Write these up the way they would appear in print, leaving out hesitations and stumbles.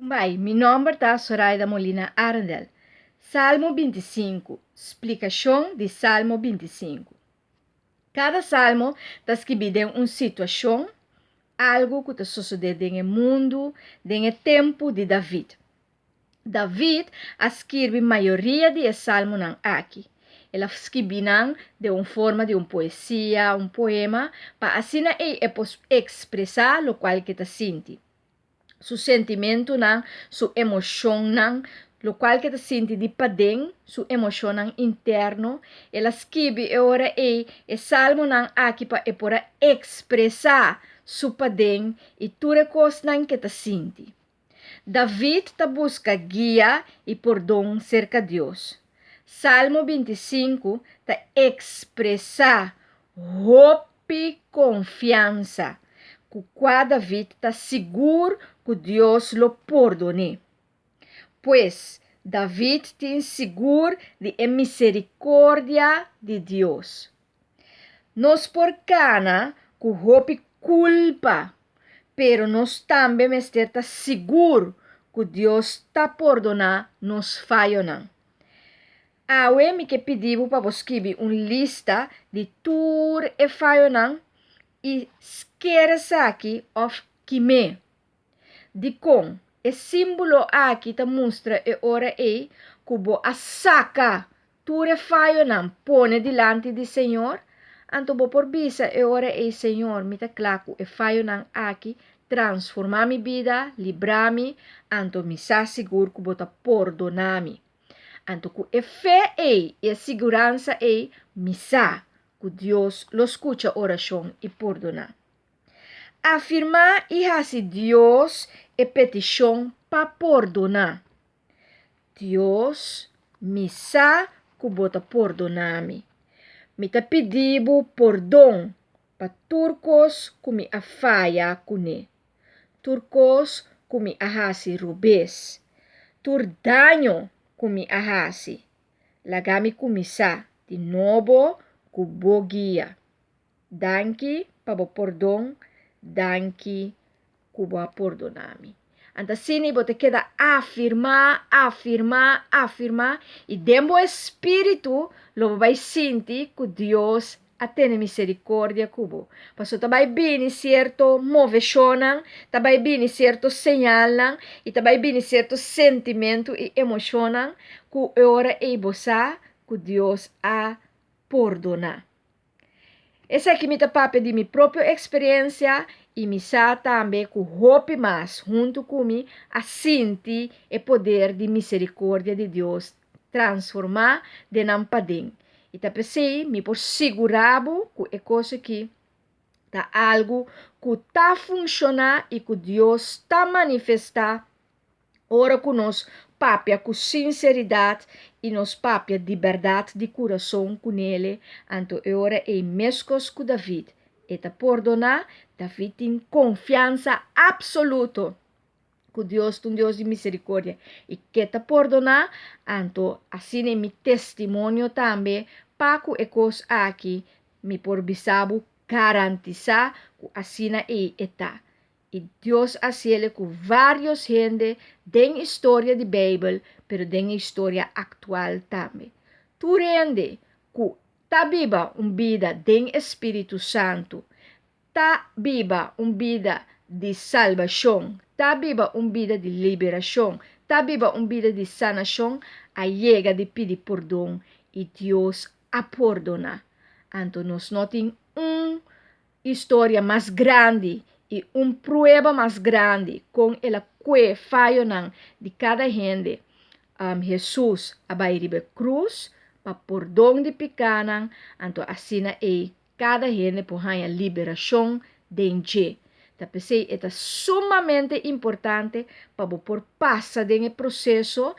Bai, mi nòmber ta Soraida Molina Arendel. Salmo 25, Splikashon di Salmo 25. Kada salmo ta skibí den un situashon, algu ku ta sosodé den e mundu den e tempu di David. David a skirbi mayoria di e salmonan aki. El a skibi nan den un forma di un poesia, un poema, pa asina ei e por ekspresá lokual ku e ta sinti. Su sentimentunan, su emoshonnan, lokual ku e ta sinti di paden, su emoshonnan interno. El a skibi e ora ei e salmonan aki pa e por a ekspresá su paden i tur e kosnan ku e ta sinti. David ta buska guia i pordon serka Dios. Salmo 25 ta ekspresá hopi konfiansa ku kua David ta sigur ku Dios lo pordon'é. Pues, David tin sigur di e miserikordia di Dios. Nos por kana ku hopi kulpa, pero nos tambe mester ta sigur ku Dios ta pordoná nos fayonan. Awe mi ke pidi bo pa bo skibi un lista di tur e fayonan i sker esaki òf kim'é. Dikon? E símbolo aki ta mustra e ora ei ku bo a saka tur e fayonan pone dilanti di Señor, anto bo por bisa e ora ei, Señor, mi ta kla ku e fayonan aki, transformá mi bida, libra mi, anto mi sa sigur ku bo ta pordoná mi. Anto ku e fe ei i e siguransa ei, mi sa ku Dios lo skucha orashon i pordoná. Afirmá i hasi Dios e petishon pa pordoná. Dios, mi sa ku bo ta pordoná mi. Mi ta pidi bo pordon pa tur kos ku mi a faya kuné, tur kos ku mi a hasi robes, tur daño ku mi a hasi. Laga mi kuminsá di nobo ku bo guia. Danki pa bo pordon, danki ku bo a pordoná mi. Anto asina bo ta keda afirmá, afirmá, afirmá i den bo espíritu lo bo bai sinti ku Dios a tene misericordia ku bo. Pasobra ta bai bini sierto moveshonnan, ta bai bini sierto señalnan i ta bai bini sierto sentimentu i emoshonnan ku e ora ei bo sa ku Dios a pordoná. Esaki mi ta papia di mi propio eksperensia i mi sa tambe ku hopi mas huntu ku mi a sinti e poder di misericordia di Dios transformá den nan paden. I ta p'esei mi por sigurá bo ku e kos aki ta algu ku ta funshoná i ku Dios ta manifestá ora ku nos papia ku sinseridat i nos papia di bèrdat di kurason ku nele, anto e ora ei meskos ku David, e ta pordoná. David tin konfiansa apsoluto ku Dios ta un Dios di misericordia i ke ta pordoná, anto asina e mi testimonio tambe pa ku e kos aki mi por bisa bo garantisá ku asina ei e ta. I Dios a hasiel ku vários hende den historia di Beibel, pero den e historia aktual tambe. Tur hende ku ta biba un bida den e Spiritu Santu, ta biba un bida di salbashon, ta biba un bida di liberashon, ta biba un bida di sanashon, a yega di pidi pordon i Dios a pordoná. Anto nos no tin un historia mas grandi i un prueba mas grandi kon el a kue fayonan di kada hende. Hesus a bai riba e krus pa pordon di pikánan, anto asina ei Kada hende por haña liberashon den dje. Ta p'esei e ta sumamente importante pa bo por pasa den e proseso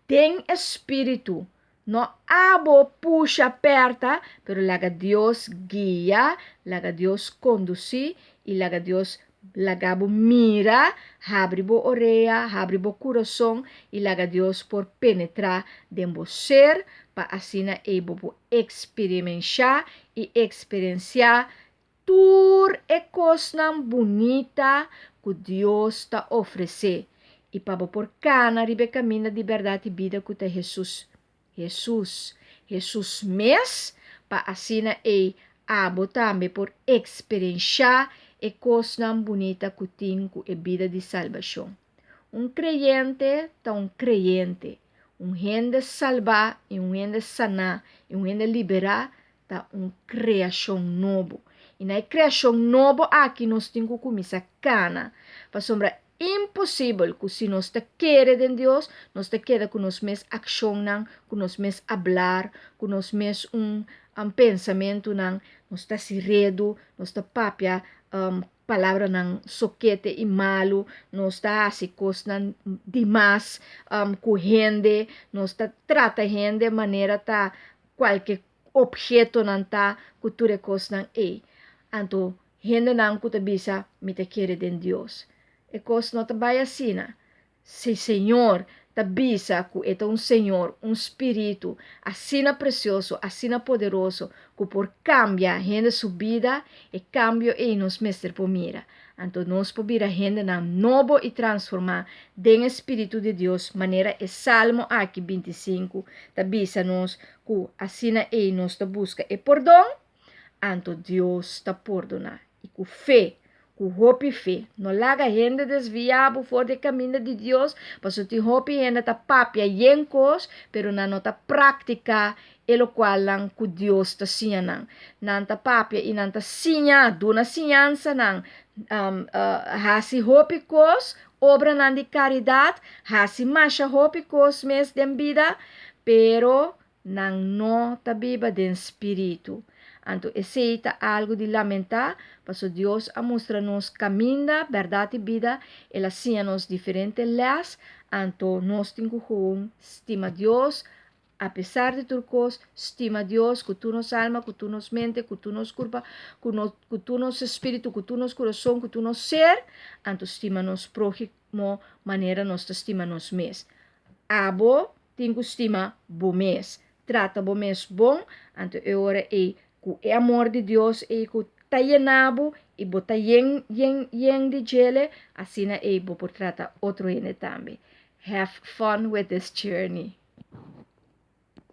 den e spiritu. No abo pusha pèrta, pero laga Dios guia, laga Dios kondusí i laga Dios laga bo mira, habri bo orea, habri bo kurason i laga Dios por penetrá den bo ser pa asina ei bo por Eksperimensha i eksperensiá tur e kosnan bunita ku Dios ta ofresé. I pa bo por kana riba e kaminda di bèrdat i bida ku ta Hesus. Hesus. Hesus mes, pa asina ei abo tambe por eksperenshá e kosnan bunita ku tin ku e bida di salbashon. Un kreyente ta un kreyente. Un hende salbá i un hende saná i un hende liberá ta un kreashon nobo. I na e kreashon nobo aki nos tin ku kuminsá kana, pasobra imposibel ku si nos ta kere den Dios, nos ta keda ku nos mes akshonnan, ku nos mes ablar, ku nos mes un pensamentunan, nos ta hasi redu, nos ta papia palabranan sokete i malu, nos ta hasi kosnan dimas ku hende, nos ta trata hende manera ta kualke ophetonan ta ku tur e kosnan ei. Anto hendenan ku ta bisa mi ta kere den Dios. E kos no ta bai asina. Si Señor ta bisa ku e ta un Señor, un Spiritu asina presioso, asina poderoso ku por kambia hende su bida, e kambio ei nos mester por mira. Anto nos por bira hendenan nobo i transformá den e Spiritu di Dios manera e Salmo aki 25 ta bisa nos ku asina ei nos ta buska e pordon, anto Dios ta pordoná. I ku fe, ku hopi fe. No laga hende desviá bo for di e kaminda di Dios, pasobra tin hopi hende ta papia yen kos, pero nan no ta praktiká e lokualnan ku Dios ta siña nan. Nan ta papia i nan ta siña, duna siñansanan, hasi hopi kos, obranan di karidat, hasi masha hopi kos mes den bida, pero Nan no ta biba den spiritu. Anto esei ta algu di lamentá, paso Dios a mustra nos kaminda, bèrdat i bida, el a siña nos diferente lès, anto nos tin ku gewoon stima Dios apesar di tur kos, stima Dios ku tur nos alma, ku tur nos mente, ku tur nos kurpa, ku nos ku tur nos spiritu, ku tur nos kurason, ku tur nos ser, anto stima nos próhimo manera nos ta stima nos mes. Abo tin ku stima bo mes. Trata bo mes bon, anto e ora ei ku e amor di Dios ei ku ta yena bo i bo ta yen yen yen di djele, asina ei bo por trata otro hende tambe. Have fun with this journey.